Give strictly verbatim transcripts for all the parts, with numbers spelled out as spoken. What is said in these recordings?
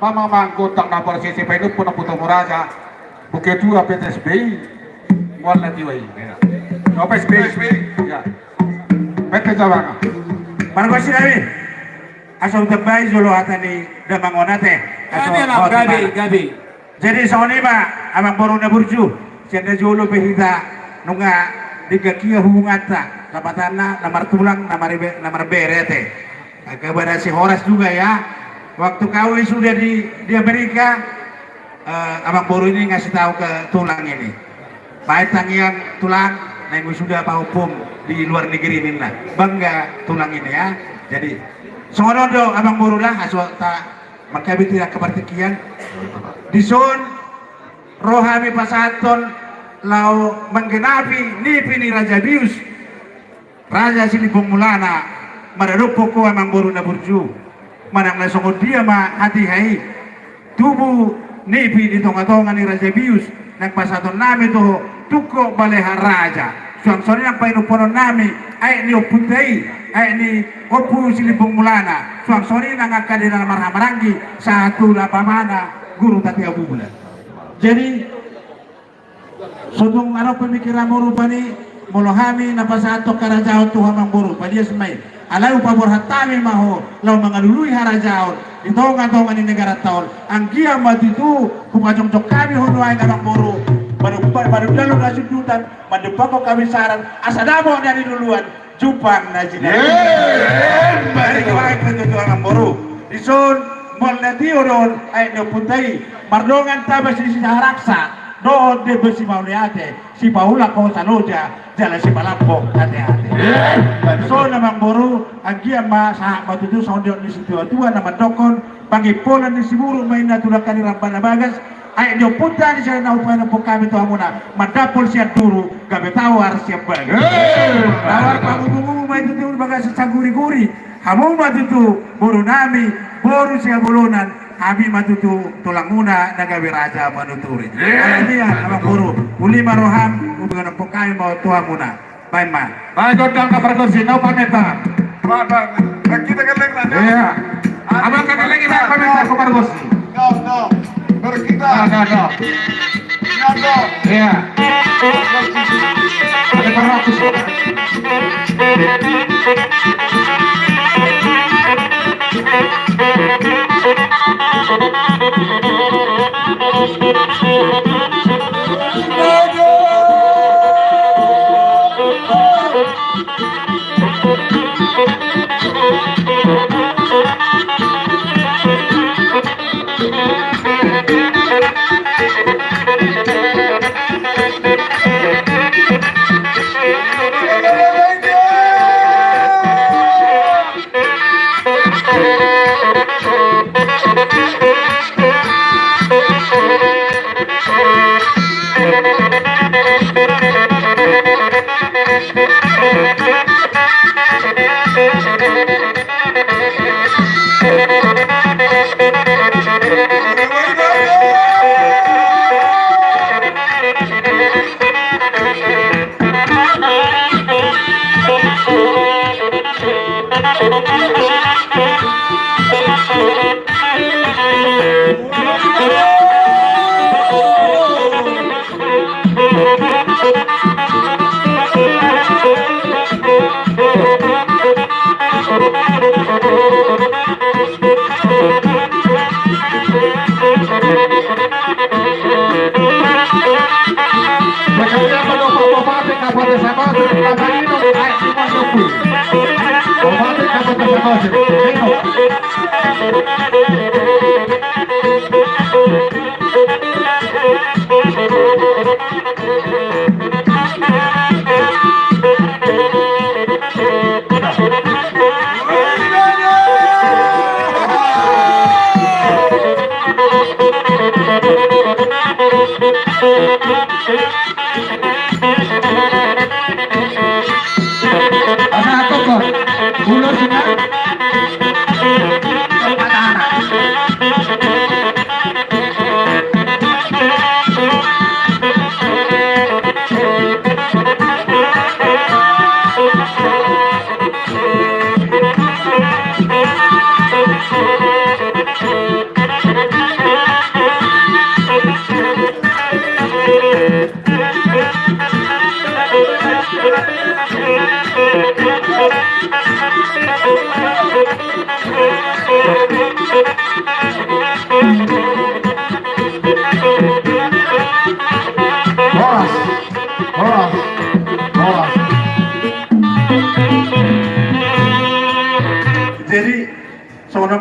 Pamamang gondang na parsese, painumpu na putomu raja, buketua P T S B I, mual na tiwa i. Iya. Oh, P T S B I. P T S B I. Iya. P T Jabanga. Margosi nami. Asa utambai jolo hata ni damang on ate. Asa gabe, gabe, gabe. Jadi songon i ma, amang boru na burju, sian na jolo pe hita nunga denggan hubunganta, lapatanna na martulang, na maribe-, na marbere ate. Angka bada si Horas juga ya. Waktu kau wisuda di, di Amerika, eh, amang boru ini ngasih tahu ke tulang ini. Baik tangiang tulang, naeng wisuda pahompum di luar negeri ninna. Bangga tulang ini ya. Jadi, songon on do amang boru da, asa ta mangkabitik angka partingkian. Dison ro hami pasahathon laho manggenapi nipi ni Raja Bius, Raja Silimbung Mulana, maradophon ho amang boru na burju. Manang na songon dia ma hatiha i, tubu nipi di tongatonga ni Raja Bius, naeng pasahaton nami tu ho, tungkot balehan raja. Suang songon i nang painumponon nami, aek ni ompunta i, aek ni Ompu Silimbung Mulana. Suang songon i nang angka dina na marhahamaranggi, sahat tu lapamana Guru Tatea Bulan. Jadi, so tung adong pemikiranmu rupani, molo hami na pasahathon harajaon tu ho amang boru, palias ma i. Alai hupaborhat hami ma ho, laho mangalului harajaon di tongatonga ni negaranta on. Anggiat ma tutu hupajongjong hami ho nuaeng amang boru, manu-, manundalhon hasundutan, mandumpakhon habisaran, asa damang na niluluan, jumpang na jinalahan. Emma tutu. Jadi, amang boru, dison mual na tio do on aek ni ompunta i, mardongan taba Sisaharaksa dohot Demban Simauliate, sipaulak hosa loja jala sipalambok ateate. Emma tutu. Dison amang boru, anggiat ma sahat ma tutu songon nidok ni situatua na mandokhon, pangimpolan ni siburuk ma inna tu dangka ni ramba na bagas, aek ni ompunta i sian na hupainumponon hami tu hamuna, mandampol sian duru, gabe tawar sian bagas. Eh. Tawar pangubukubu ma i tutu di bagasan saguriguri, hamu ma tutu boru nami, boru Siabolonan, hami ma tutu tulangmuna na gabe raja manuturi. Eh. Alani i amang boru, uli ma roham, hupainumponon hami ma tu hamuna. Baen ma. Baen gondang na pargonsi, nau pamenta. Baen, baen. Baen hita gellengna, ya. Iya. Amang hita gelleng, baen pamenta, nau pargonsi. Nau, nau. Baen hita. Nau, nau, nau. Nau, nau. Iya. Ada paratus.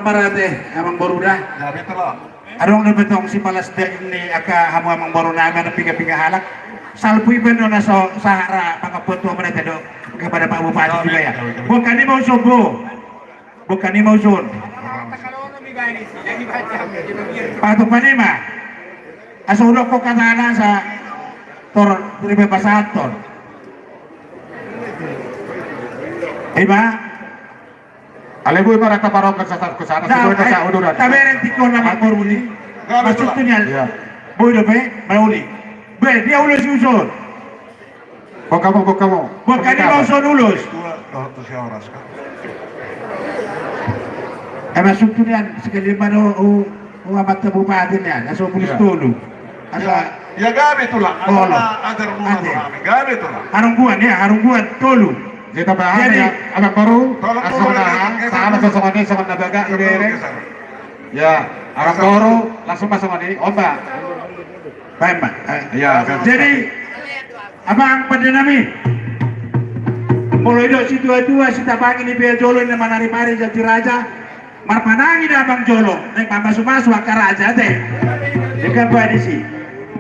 Marate, amang boru da. Ya, betul lah. Adong dope tong sipalas daging ni angka hamu amang boru nami na piga-piga halak. Salpu i pe do na so sahat ra pangampuon tu hamu da, tedok kepada Pak Bupati juga ya. Bukan ni mau sobo. Bukan ni mau sun. Patupa ni ma. Asa udok ko katana sa tor ribe pasator. Ima. Alai boi ma rata parokon sasar ke sana, nah, sesuai eh, sa uduran. Tabereng tiko nama koruni. Maksud tu nian. Iya. Boi dope, mauli. Be, dia ulos usul. Buat kamu, buat kamu. Buat kami mau son ulos. Dua, oh, tu si Horas kan. Eh, maksud tu nian, sekali mana, oh, oh, amanta bupati nian, asa ulos tolu. Asa. Ya, gabe tulang. Asa na ajar rumah tu kami. Gabe tulang. Harungguan ya, harungguan tolu. Jadi, amang boru, langsung na, sama sosongan ini, songon na bagak, ibereng. Ya, amang boru, langsung masuk ini, otak. Baik, Pak. Eh, ya, jadi, amang pande nami. Molo didok situa-tua, sitabangi ni bea jolo na manari-mari jadi raja. Marpanangi damang jolo, naeng mamasu-masu angka raja te. Dekan bae disi.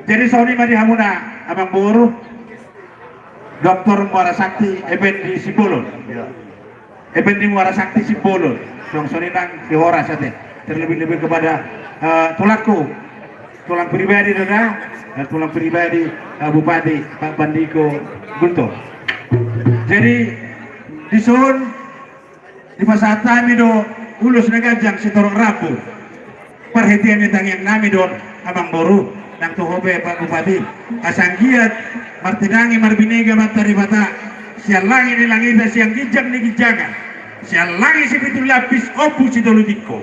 Jadi songon i ma di hamuna amang boru. Doktor Muara Sakti Effendi Simbolon. Ya. Effendi Muara Sakti Simbolon. Songon i nang si Horas ate. Terlebih-lebih kepada eh, tulangku. Tulang pribadi dada, eh, tulang pribadi eh, Bupati Pak Bandiko Guntur. Jadi dison Dipasahat hami do ulos na ganjang sitorop rambu. Parhitean ni tangiang nami do on amang boru, nang tu ho pe Pak Bupati. Asa anggiat martinangi marbinege amanta Debata, sian langit ni langitan, sian ginjang ni ginjangan, sian langit sipitu lapis, ombun sitolu tingko.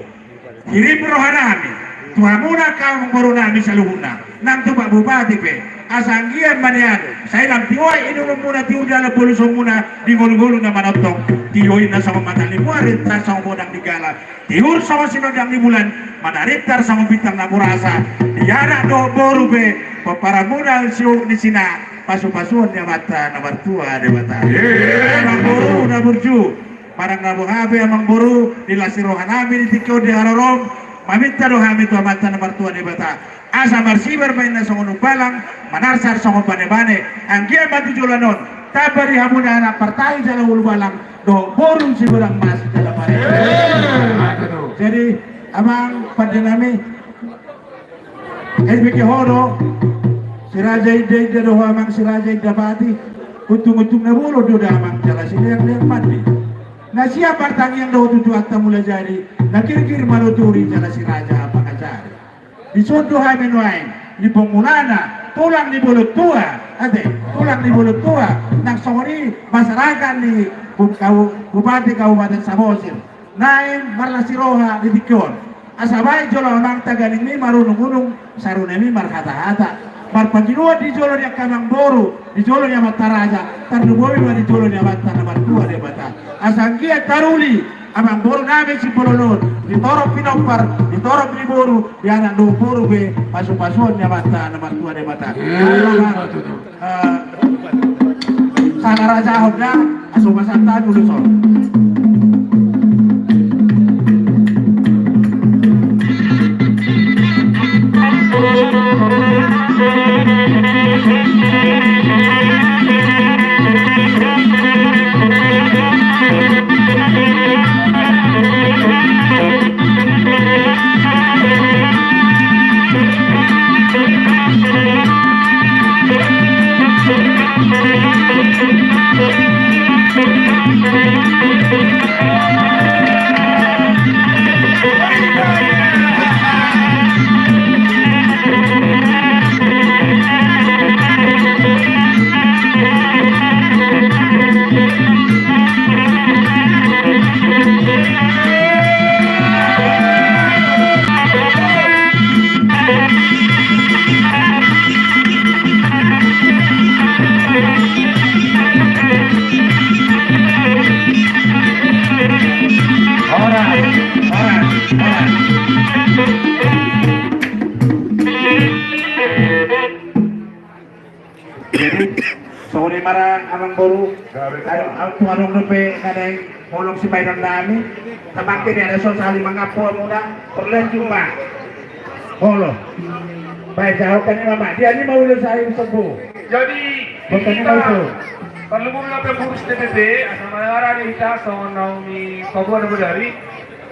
Hirim roha nami tu hamuna angka amang boru nami saluhutna. Nang tu Pak Bupati pe, asa anggiat ma nian sai lam tioi inumuna tiur dalan bolusonmuna di ngolu-ngolu na manongtong. Tioi na songon mata ni muari, tar songon bodang ni gala, tiur songon sinondang ni bulan, manarintar songon bintang na murasa. Di anak dohot boru pe, pomparanmuna siuk ni sina, pasu-pasuon ni Amanta na martua Debata. Amang boru na burju, manang na boha pe amang boru, di las ni roha nami di tingki on di harorom, maminta do hami tu Amanta na martua Debata. Asa marsibar ma inna songon umbalang, manarsar songon bane-bane, anggiat ma tu joloan on tamba di hamuna anak partahi jala ulubalang, dohot boru sigodang mas jala pare. Jadi amang pande nami, eh, bege ho do, si Raja Inda-inda do ho amang si Raja Indapati, untung-untung na bolon do damang jala sileang-leang mandi. Na siap martangiang dohot tu Tuhanta Mulajadi, na girgir manuturi jala si Raja Pangajari. Dison do hami nuaeng, Limbong Mulana, tulang ni Bolon Tua, ate, tulang ni Bolon Tua, nang songon i masyarakat ni bu-, kabu-, Bupati Kabupaten Samosir, naeng marlas ni roha di tingki on. Asa baen jolo amang taganingmi marunung-unung, sarunemi marhata-hata. Marpangidoan di jolo ni angka amang boru, di jolo ni amanta raja, tarlumobi ma di jolo ni Amanta na martua Debata. Asa anggiat taruli amang boru nami Simbolon on, di torop pinompar, di torop ni boru, di anak dohot boru pe, pasu-pasuon ni Amanta na martua Debata. Eh, sana rajahon da, asa pasahat hami ulos on. Para amangboru, tung adong dope na naeng holong sibahenon nami. Tapake ni ada so sali mangampu hamuna, perlanjut ma. Olo. Baen, jawabkan ni mama. Dia ni mau ulos air sembuh. Jadi, di hita, parlumobi ma pengurus D P P, asa mangarade hita songon naung paboa na bodari.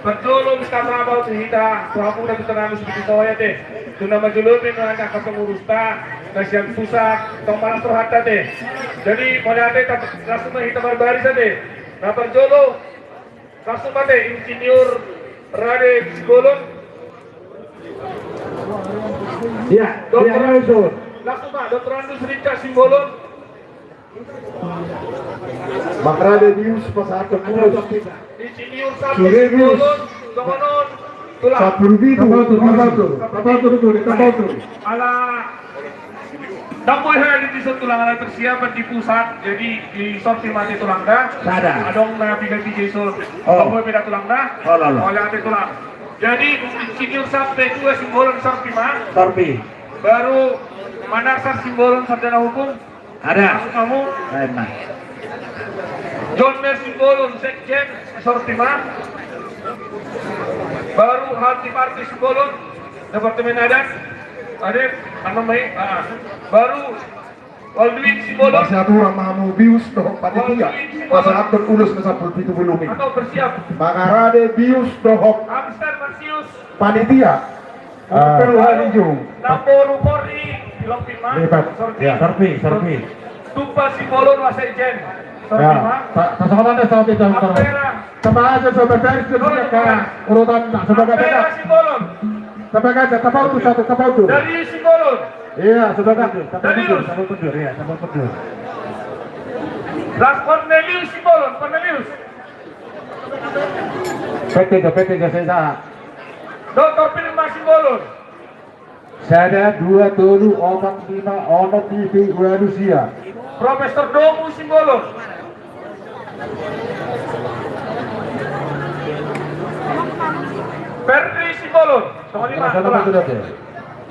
Parjolo minta maaf tu hita, tu hamuna tu tanggamu seperti soya te. Tu na manjolopi na angka pengurusta, na sian pusat, tong palas rohanta te. Jadi, mauliate, langsung ma hita marbaris ate. Na parjolo, langsung ma te Insinyur Rade Simbolon. Iya, iya, langsung. Langsung ma, Doktor Andus Rinca Simbolon. Mangarade bius pasahathon ulos. Insinyur Sabtu Simbolon, songon on, tulang. Sampulu pitu. Tapautur, tapautur, tapautur, tapautur. Ala, ndang boi hea di dison tulang, ala persiapan di pusat, jadi disorti ma ate tulang da. Sada. Adong na piga-piga dison. Oh. Ndang boi beda tulang da. Oh, lalo. Mauliate tulang. Jadi, Insinyur Sabtu dua Simbolon sorti ma. Sorti. Baru Manarsar Simbolon sarjana hukum. Ada. Masuk kamu. Baik, Mas. John Mer Simbolon, Sekjen, sorti ma. Baru Hanti Parti Simbolon, Departemen Adat. Ada, anu, mai, ah. Baru Waldwin Simbolon. Masih aturan ma hamu bius dohot panitia. Waldwin Simbolon. Pasahathon ulos na sampulu pitu bolon i. Atau bersiap. Mangarade bius dohot. Amstel Marsius. Panitia. Ah. Perwalinju. Namboru Polri, Pilopin ma. Lipat. Sorti. Ya, sorti, sorti. Tumpal Simbolon, Wasekjen. Sorti ma. Ya. Ta-, tasongotan da, sorti, sorti. Ampera. Tapa aja, sobat dari, sorti, sorti, sorti. Urutan, nah, sobat. Ampera Simbolon. Tapa aja, tapa utus satu, tapa utus. Dari Simbolon. Iya, sobat. Tapa utus, tapa utus, iya, tapa utus. Las Cornelius Simbolon, Cornelius. P T, P T, saya. Doktor Firman Simbolon. Sada, dua, tolu, opat, lima, onom, pitu, ualu, sia. Profesor Domu Simbolon. Ferdi Simbolon. Songon i ma.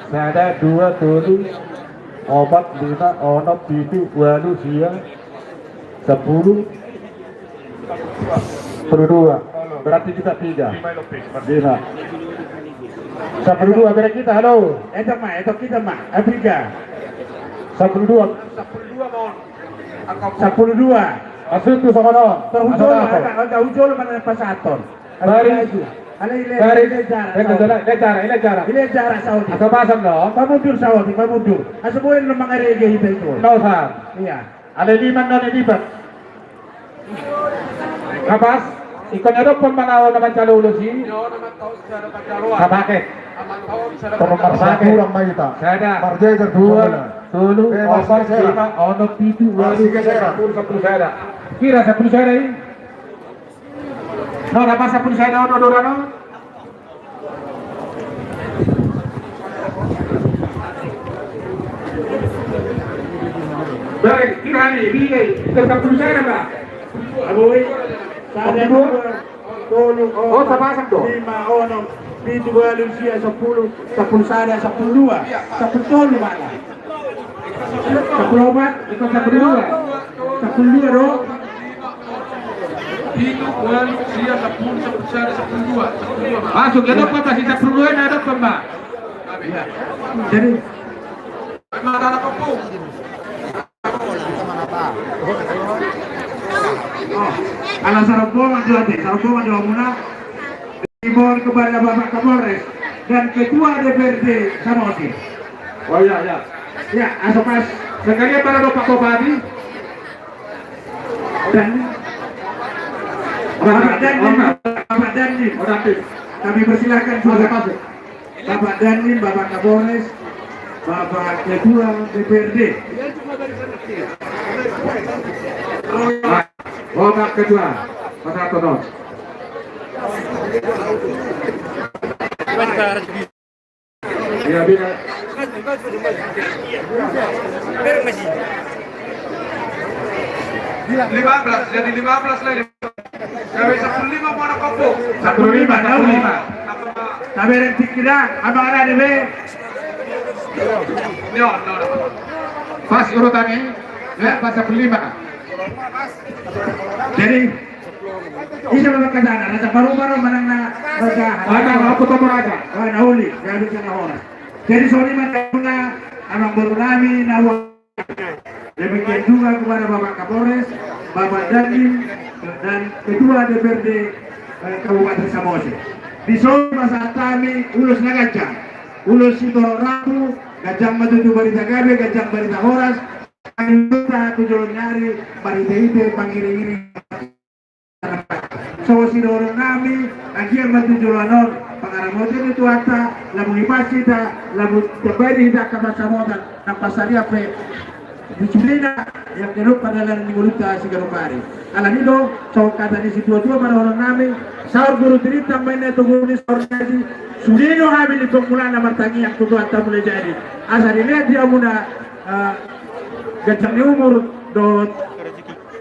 Sada, dua, tolu, opat, lima, onom, pitu, ualu, sia. Sampulu. Sampulu dua. Berarti kita tiga. Lima. Sampulu dua, berarti kita, halo. Eto ma, eto kita ma. Afrika. Sampulu dua. Sampulu dua, Mon. Sampulu dua. Maksudku sama, no. Terhujol, ada, ada hujol mana pasahaton. Baris. Ada ile, ile jarak. Ile jarak, ile jarak. Ile jarak, Saudi. Atau pasang, no? Pamundur, Saudi, pamundur. Asa boen lo mangarege hita itu. No, sir. Iya. Alai lima noni lipat. Kapas, ingkon na dohot pemanaon na mancalo ulos i. Sapaket. Tolong marsakurang ma hita. Sada. Marjejer dua, tolu, opat, lima, onom, pitu, ualu, sia, sampulu, sampulu sada. Kira sampulu sada i. No, dapat sampulu sada, no, no, no. Baik, kira ni, ini, kita sampulu sada, Pak. Aboi, sada, dua, tolu, opat, lima, onom, pitu, ualu, sia, sampulu, sampulu sada, sampulu dua, sampulu tolu malah. Sampulu opat, ingkon sampulu dua. Sampulu dua do. Pitu, ualu, sia, sampulu, sampulu sada, sampulu dua, sampulu dua. Masuk, ya, dapat, masih sampulu dua, ya, dapat, Pak. Jadi, oh, ala sarombongan jo ate, sarombongan jo hamuna. Dimohon kepada Bapak Kapolres dan Ketua D P R D Samosir. Oh, iya, iya. Ya, asa pas. Sekalian mana Bapak Bupati? Dan Bapak Dandim, Bapak Dandim. Oh, Dandim. Kami persilahkan juga. Masuk, masuk. Bapak Dandim, Bapak Kapolres, Bapak Ketua D P R D. Bapak Ketua, Pak Antono. Ya, bina. Lima belas, jadi lima belas lagi. Gabe sampulu lima mana kopo? Sampulu lima, sampulu lima. Tabereng pikiran, abang ada di be. Yo, no, no. Pas urutan i. Nah, pasal lima. Jadi, ise ma mangkatahon, Raja Parumaen do manang na Raja. Raja, apa kabar Raja? Wah, na uli, na uli sana orang. Jadi, songon i ma na amangboru nami, na ua-, demikian juga kepada Bapak Kapolres, Bapak Dandim, dan Ketua D P R D, eh, Kabupaten Samosir. Dison pasahat hami ulos na ganjang. Ulos sitorop rambu, ganjang ma tutu barita gabe, ganjang barita horas, Angka tu joloan ni ari, marhite-hite pangiring-iring. Songon sidok nami, anggiat ma tu joloan on, pangaramotion ni Tuhanta, lamu hipas hita, lamu tabaen hita angka pansamotan, nang pansarian pe, di sudena, yang kedok pardalanan ni ngolunta siganup ari. Alani do, songon hata ni situa-tua ma dohonon nami, saur guru tirinta ma inna tu guru ni saur ni aji, sude do hami di pangulana martangiang tu Tuhanta Mulajadi. Asa dilehon di hamuna, eh, ganjang ni umur dohot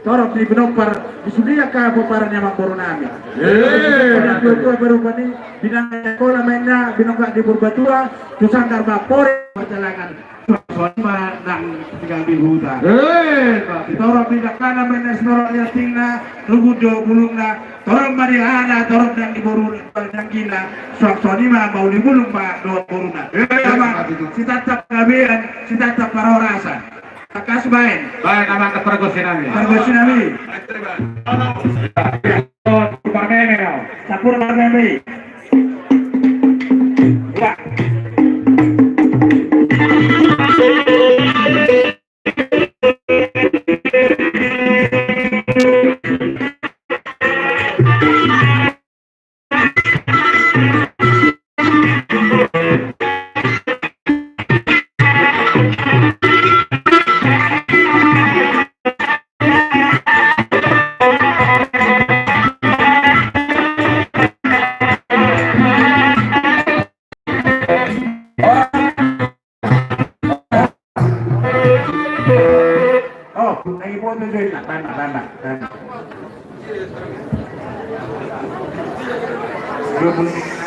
torop ni pinompar di sude angka pomparan ni amangboru nami. Eh. Tua-tua berupa ni binanga ni Angkola ma inna, binongga di Purbatua, tu sanggar ma pore Panjalangan. Songon i ma nang tinggal di huta. Eh, sitorop ni dangkana ma inna, sitorop ni antingna, rugut do bulungna, torop ma di hahana, torop nang di boru, nang gina, suang songon i ma mauli bulung ma dohot boruna. Eh, ama, sitantap panggabean, sitantap parhorasan. Tangkas baen. Baen, amang, pargonsi nami. Pargonsi nami. Sampur parmeme, no. Sampur parmeme. Wah. Oh, na iboto jo inna, tanda, tanda, tanda. Dua puluh.